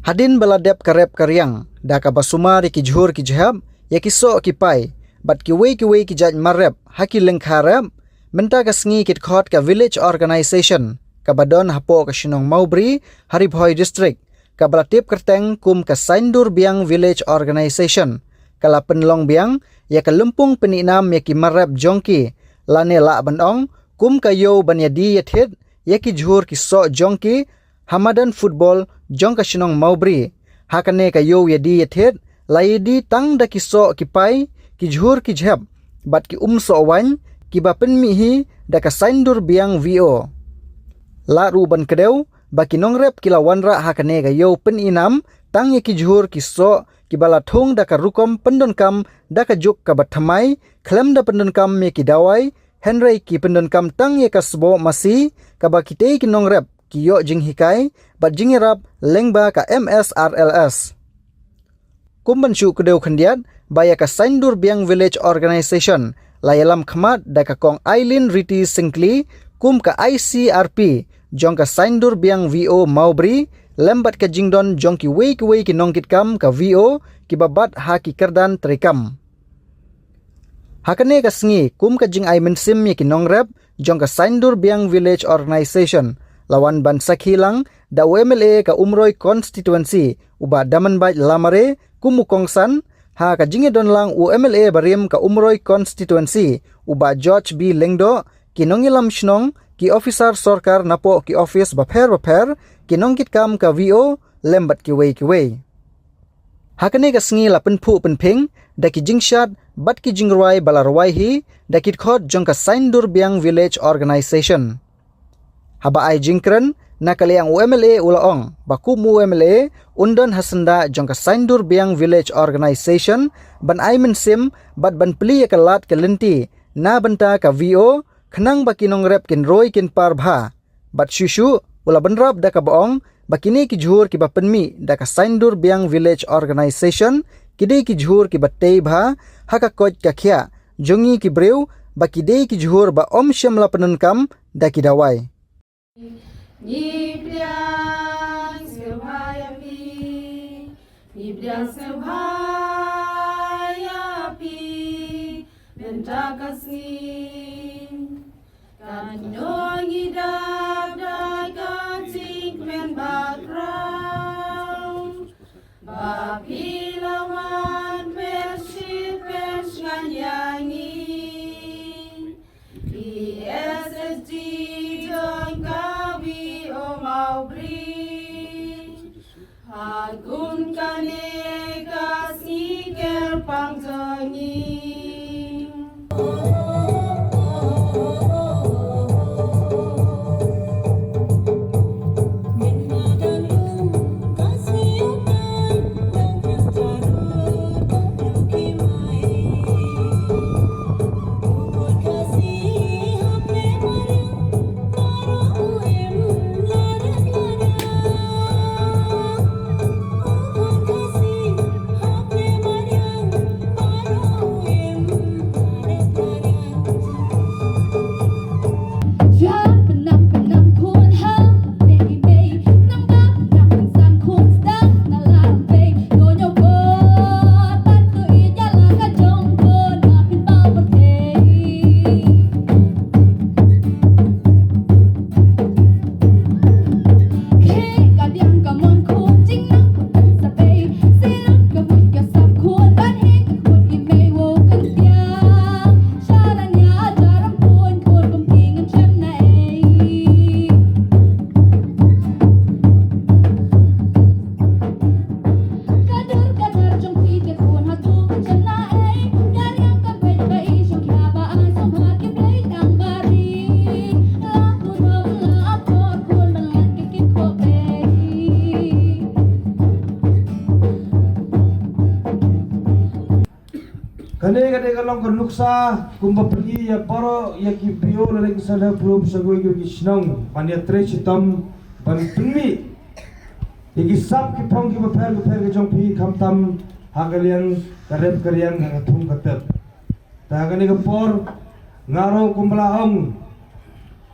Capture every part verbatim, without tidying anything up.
Hadien ba la dep ka rep ka riang da kaba sumar ïa ki jhur ki jhep, ïa ki soh ki pai bad kiwei kiwei ki jait mar rep ha ki lyngkha rep, mynta ka sngi ki dkhot ka Village Organization kaba don hapoh ka shnong Mawbri ha Ri Bhoi District, kaba la tip kyrteng kum ka Saindur Biang Village Organization, ka la pynlong biang ïa ka lympung pyni nam ïa ki mar rep jong ki, lane lah ban ong kum ka ïew ban ïadie ïathied ïa ki jhur ki soh jong ki ha madan football jong ka shnong Mawbri. Ha kane ka ïew ïadie ïathied la ïadie tang da ki soh ki pai, ki jhur ki jhep bad ki um soh waiñ kiba pynmih hi da ka Saindur Biang V O. Lah ruh ban kdew ba ki nongrep ki la wanrah ha kane ka ïew pyni nam tang ïa ki jhur ki soh kiba la thung da ka rukom pyndonkam da ka juk kaba thymmai, khlem da pyndonkam ïa ki dawai, hynrei ki pyndonkam tang ïa ka sboh masi kaba kitei ki nongrep ki ïoh jinghikai bad jingïarap lyngba ka M S R L S. Kum ban shu kdew khyndiat ba ïa ka Saindur Biang Village Organization la ïalam khmat da ka Kong Aileen Riti Syngkli kum ka I C R P jong ka Saindur Biang V O Mawbri, lem bad ka jingdon jong kiwei kiwei ki nongkitkam ka V O kiba bat ha ki kyrdan treikam. Ha kane ka sngi, kum ka jingai mynsiem ïa ki nongrep jong ka Saindur Biang Village Organization, la wan ban sakhi lang da u M L A ka Umroi Constituency, u Bah Damanbait Lamare, kum u kongsan, ha ka jingïadon lang u M L A barim ka Umroi Constituency, u Bah George B Lyngdoh, ki nongïalam shnong, ki officer sorkar napoh ki office bapher bapher, ki nongkitkam ka V O, lem bad kiwei kiwei. Ha kane ka sngi la pynphuh pynphieng da ki jingshad bad ki jingrwai ba la rwai hi da ki dkhot jong ka Saindur Biang Village Organization. Haba ai jingkren, na ka liang u M L A u la ong ba kum u M L A un don ha syndah jong ka Saindur Biang Village Organization ban ai mynsiem bad ban plie ïa ka lad ka lynti na bynta ka V O, khnang ba ki nongrep kin roi kin par bha. Bad shuh shuh u la bynrap da kaba ong ba kine ki jhur kiba pynmih da ka Saindur Biang Village Organization ki dei ki jhur kiba tei bha ha ka koit ka khiah jong ngi ki briew, ba ki dei ki jhur ba ym shym la pyndonkam da ki dawai. Ngi pdiang sngewbha ïa phi, ngi pdiang sngewbha ïa phi mynta ka sngi. Katno ngi dap da ka jingkmen bakhraw ba phi la wan pynshit pynshngaiñ ïa ngi, ki S S G jong ka V O Mawbri. Ha kum kane ka sngi kyrpang jong ngi. Kane ka dei ka long ka nuksa kumba pyni ïa baroh ïa ki B O lane ki self help group sha kiwei kiwei ki shnong ban ïatrei shitom ban pynmih ïa ki sap ki phong kiba pher kiba pher ki jong phi, khamtam ha ka liang ka rep ka riang, ha ka thung ka tep. Te ha kane ka por nga ruh kumba la ong,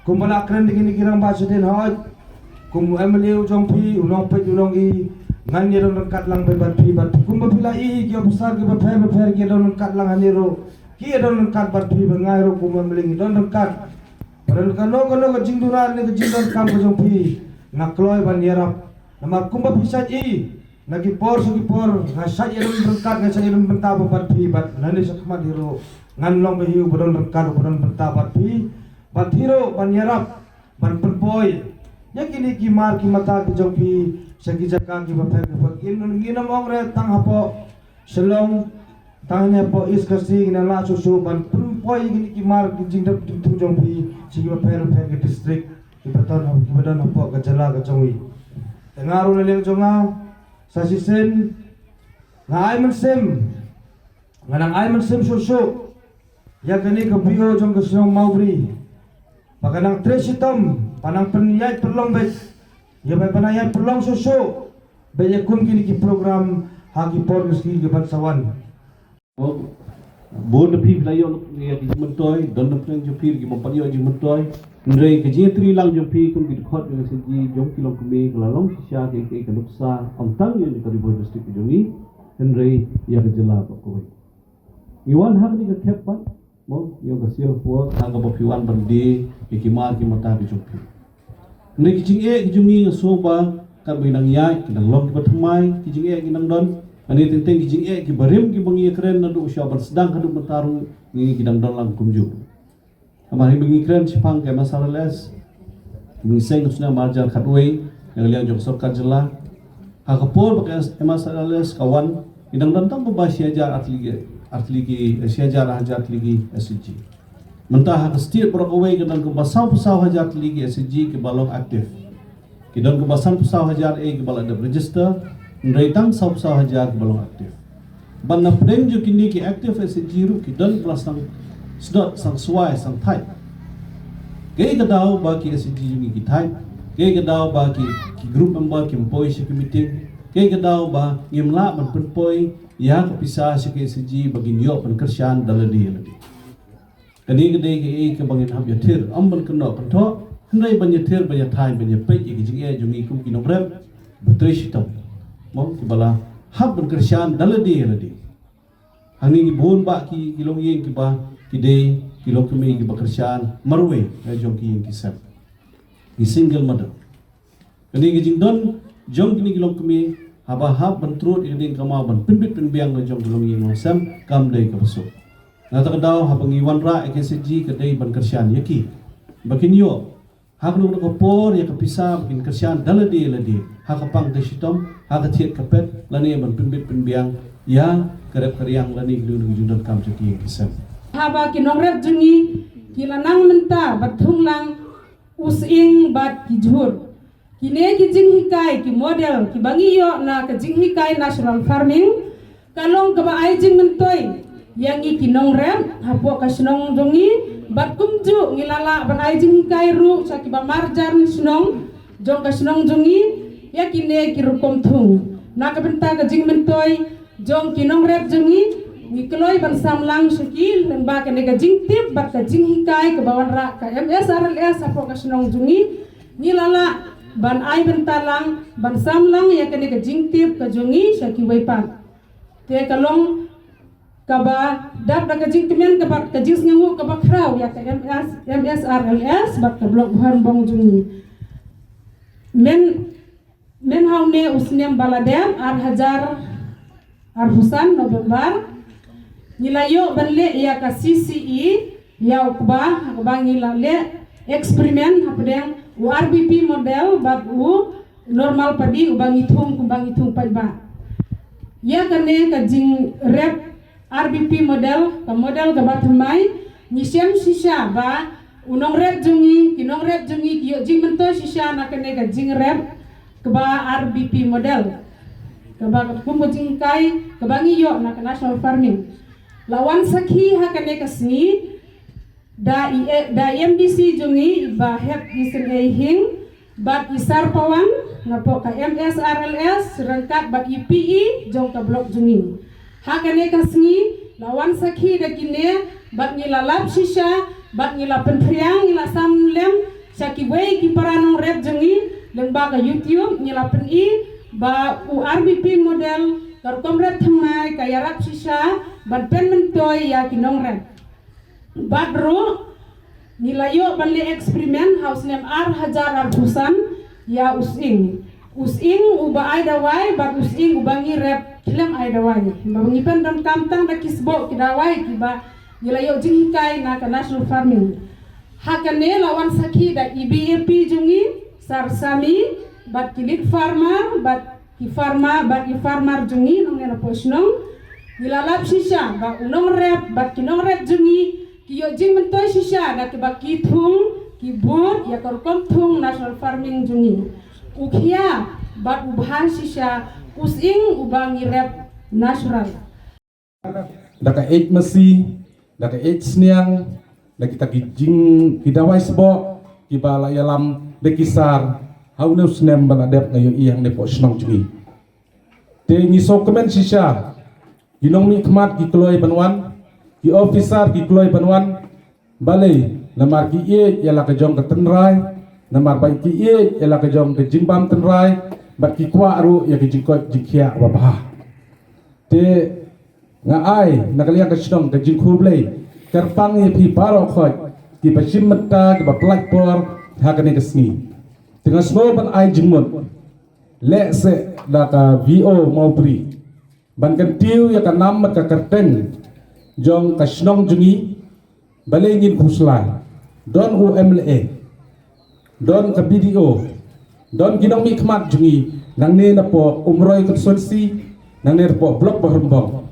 kumba la kren da kine ki rangbah shadien hoi, kum u M L A u jong phi, u nongpeit u nongi, Ngan ïa don ryngkat lang bad phi bad kumba phi la i ki officer kiba pher bapher ki ïa don ryngkat lang hangne ruh. Ki ïa don ryngkat bad phi bad nga ruh kumba mling don ryngkat. Ba don kano kano ka jingduna ne ka jingdonkam ka jong phi nga kloi ban ïarap. Namar kumba phi shait i na ki por sha ki por nga shait ïa don ryngkat nga shait ïa don bynta bad phi bad nangne shakhmat hi ruh ngan long ba hi uba don ryngkat uba don bynta bad phi bad hi ruh ban ïarap ban pynpoi ïa kine ki mar ki mata ki jong phi sha ki jaka kiba pher kiba pher. Ngin ym ong re tang hapoh Shillong, tang ne hapoh East Khasi ngin lah shuh shuh ban pynpoi ïa kine ki mar ki jingdap jingthung jong phi sha kiba pher pher ki district kiba don kiba don hapoh ka jylla ka jong i. Te nga ruh na liang jong nga sa shisien nga ai mynsiem Nga nang ai mynsiem shuh shuh ïa kane ka B O jong ka shnong Mawbri ba ka nang trei shitom ba nang pynïaid pynlong beit ïa ba ba nang ïaid pynlong shuh shuh beit ïa kum kine ki program ha ki por ki skin ki ban sa wan. Bun na phi la ïoh ïa ki jingmyntoi, don na phi jong phi ki bym pat ïoh jingmyntoi. Hynrei ka jingïatreilang jong phi kum ki dkhot jong ka S H G jong ki longkmie ka la long shisha ka ka nuksa ym tang ïa ka Ri Bhoi District jong ngi hynrei ïa ka jylla ba kawei. Ngi wan ha kane ka khep pat mo ïa ka sir puo ha kaba phi wan ban die ïa ki mar ki mata ki jong phi. Hynrei ki jingeh ki jong ngi nga sngew ba katba ngi nang ïaid ki nang long kiba thymmai ki jingeh ki nang don. Hynrei teng teng ki jingeh kiba rim kiba ngi ïakren naduh sha ban sdang haduh mynta ruh ngi ki nang don lang kumjuh. Namar hi ba ngi kren shaphang ka M S R L S, ngi seng ka snem ar hajar khatwei na ka liang jong ka sorkar jylla. Ha ka por ba ka M S R L S ka wan, ngi dang don tang kumba shi hajar artylli ki, artylli ki, shi hajar, hajar tylli ki S H G. Mynta ha ka state baroh kawei ka don kumba saw phew saw hajar tylli ki S H G kiba long active. Ki don kumba san phew saw hajar eh kiba la dep register, hynrei tang saw phew saw hajar kiba long active. Ban na pdeng jong kine ki active S H G ruh ki don ba la sang sdot, sang swai, sang thait. Kaei ka daw ba ki S H G jong ngi ki thait? Kaei ka daw ba ki, ki group member kim poi sha ki meeting? Kaei ka daw ba ngim lah ban pynpoi ïa ka pisa sha ki S H G ba kin ïoh ban kyrshan da lade ïa lade? Kane ka dei kaei kaba ngin hap ïathir, ym ban kynnoh kynthoh, hynrei ban ïathir, ban ïathaiñ, ban ïapeit ïa ka jingeh jong ngi kum ki nongrep ba trei shitom. Mo, kiba la hap ban kyrshan da lade ïa lade. Hangne ngi bun bah ki, ki longïing kiba, ki dei ki longkmie kiba kyrshan marwei ïa jong ki ïing ki sem. Ki single mother. Kane ka jingdon jong kine ki longkmie haba hap ban trud ïa ka ding kamai ban pynbit pynbiang la jong ki longïing longsem kam dei kaba suk. Na kata ka daw haba ngi wanrah ïa ka S H G ka dei ban kyrshan ïa ki ba kin ïoh ha kano kano ka por ïa ka pisa ba kin kyrshan da lade lade ha ka pang trei shitom, ha ka thied ka pet lane ban pynbit pynbiang ïa ka rep ka riang lane kano kano ka jingdonkam jong ki ïing ki sem. Haba ki nongrep jong ngi ki la nang mynta bad thung lang u sying bad ki jhur. Kine ki jinghikai ki model kiba ngi ïoh na ka jinghikai natural farming ka long kaba ai jingmyntoi ïa ngi ki nongrep hapoh ka shnong jong ngi bad kumjuh ngi la lah ban ai jinghikai ruh sha kiba marjan shnong jong ka shnong jong ngi ïa kine ki rukom thung. Na ka bynta ka jingmyntoi jong ki nongrep jong ngi, ngi kloi ban samlang sha ki lyngba kane ka jingtip bad ka jinghikai kaba wanrah ka M S R L S hapoh ka shnong jong ngi, ngi la lah ban ai bynta lang ban samlang ïa kane ka jingtip ka jong ngi sha kiwei pat. Te ka long kaba dap da ka jingkmen kaba ka jingsngewnguh kaba khraw ïa ka M S, M S R L S bad ka Block Bhoirymbong jong ngi. Men Men ha une u snem ba la dep, ar hajar arphew san November, ngi la ïoh ban leh ïa ka C C E, ïa u kba, ha kaba ngi la leh experiment hapdeng u R B P model bad u normal paddy uba ngi thung kumba ngi thung paidbah. Ïa kane ka jingrep R B P model, ka model kaba thymmai, ngi shem shisha ba u nongrep jong ngi, ki nongrep jong ngi ki ïoh jingmyntoi shisha na kane ka jingrep kaba R B P model. Kaba kum ka jinghikai kaba ngi ïoh na ka national farming. La wan sakhi ha kane ka sngi da i, da i M D C jong ngi i Bah Hep Isynei Hing, bad i Sar Pawang napoh ka M S R L S ryngkat bad i P E jong ka block jong ngi. Ha kane ka sngi la wan sakhi da kine bad ngi la lap shisha bad ngi la pynphriang, ngi la sam lem sha kiwei ki para nongrep jong ngi lyngba ka YouTube, ngi la pyni Ba u R B P model ka rukom rep thymmai ka ïarap shisha ban pynmyntoi ïa ki nongrep. Bad ruh ngi la ïoh ban leh experiment ha u snem ar hajar arphew san ïa u sying. U sying uba ai dawai bad u sying uba ngi rep khlem ai dawai. Ba ngi pyndonkam tang da ki sboh ki dawai kiba ngi la ïoh jinghikai na ka National Farming. Ha kane la wan sakhi da i B A P jong ngi, Sir Sami, bad ki lead farmer, bad ki farmer, bad ki farmer jong ngi nangne napoh shnong. Ngi la lap shisha ba u nongrep bad ki nongrep jong ngi ki ïoh jingmyntoi shisha da kiba ki thung, ki bud ïa ka rukom thung natural farming jong ngi. U khia bad u bha shisha u sying uba ngi rep natural. Da ka eit masi, da ka eit sniang, da kita ki jing, ki dawai sboh kiba la ïalam da ki sar ha une u snem ba la dep nga ïohi hangne napoh shnong jong ngi. Te ngi sngewkmen shisha, ki nongmihkhmat ki kloi ban wan, ki officer ki kloi ban wan. Balei? Namar ki ïeit ïa la ka jong ka tynrai, namar ba ki ïeit ïa la ka jong ka jingbam tynrai, bad ki kwah ruh ïa ka jingkoit jingkhiah ba bha. Te nga ai na ka liang ka shnong ka jingkhublei kyrpang ïa phi baroh khoit kiba shim bynta, kiba pynlait por ha kane ka sngi. Te nga sngew ban ai jingmut, leh se da ka V O Mawbri ban kyntiew ïa ka nam bad ka kyrteng jong ka shnong jong ngi. Balei ngin khuslai? Don u M L A, don ka B D O, don ki nongmihkhmat jong ngi nangne napoh Umroi constituency, nangne napoh Block Baharembong.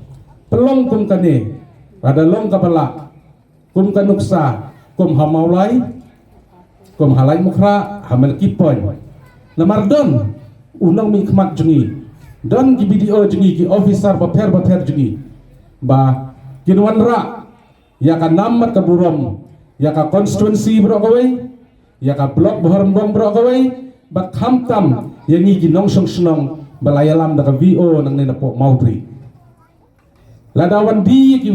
Pynlong kum kane, lada long kaba lah, kum ka nuksa, kum ha Mawlai, kum ha Laitumkhrah, ha Malakirpong. Namar don u nongmihkhmat jong ngi, don ki B D O jong ngi, ki officer bapher bapher jong ngi ba kin wanrah ïa ka nam bad ka burom ïa ka constituency baroh kawei, ïa ka Block Baharembong baroh kawei, bad khamtam ïa ngi ki nongshong shnong ba la ïalam da ka V O nangne napoh Mawbri. Lada wan die ïa ki,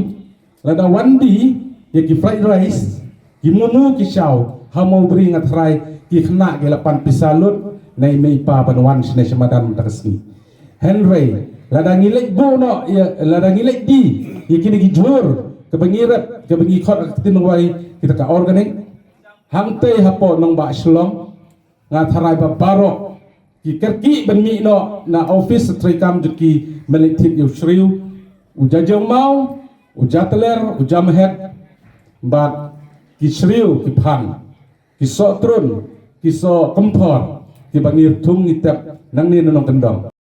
lada wan die ïa ki fried rice, ki momo, ki shaw ha Mawbri, nga tharai ki khynnah ki la pan pisa lut na i mei i pa ban wan shane sha madan mynta ka sngi. Hynrei lada ngi leit buh noh ïa, lada ngi leit die ïa kine ki jhur kaba ngi rep, kaba ngi khot ha ka ktien Nongwai kita ka organic, hangtei hapoh nongbah Shillong, nga tharai ba baroh ki kyrkieh ban mih noh na office treikam jong ki ban leit thied ïa u shriew, u jajiong maw, u jatler, u jamhet, bad ki shriew, ki phan, ki soh trun, ki soh kymphor kiba ngi thung ngi tep nangne na nongkyndong.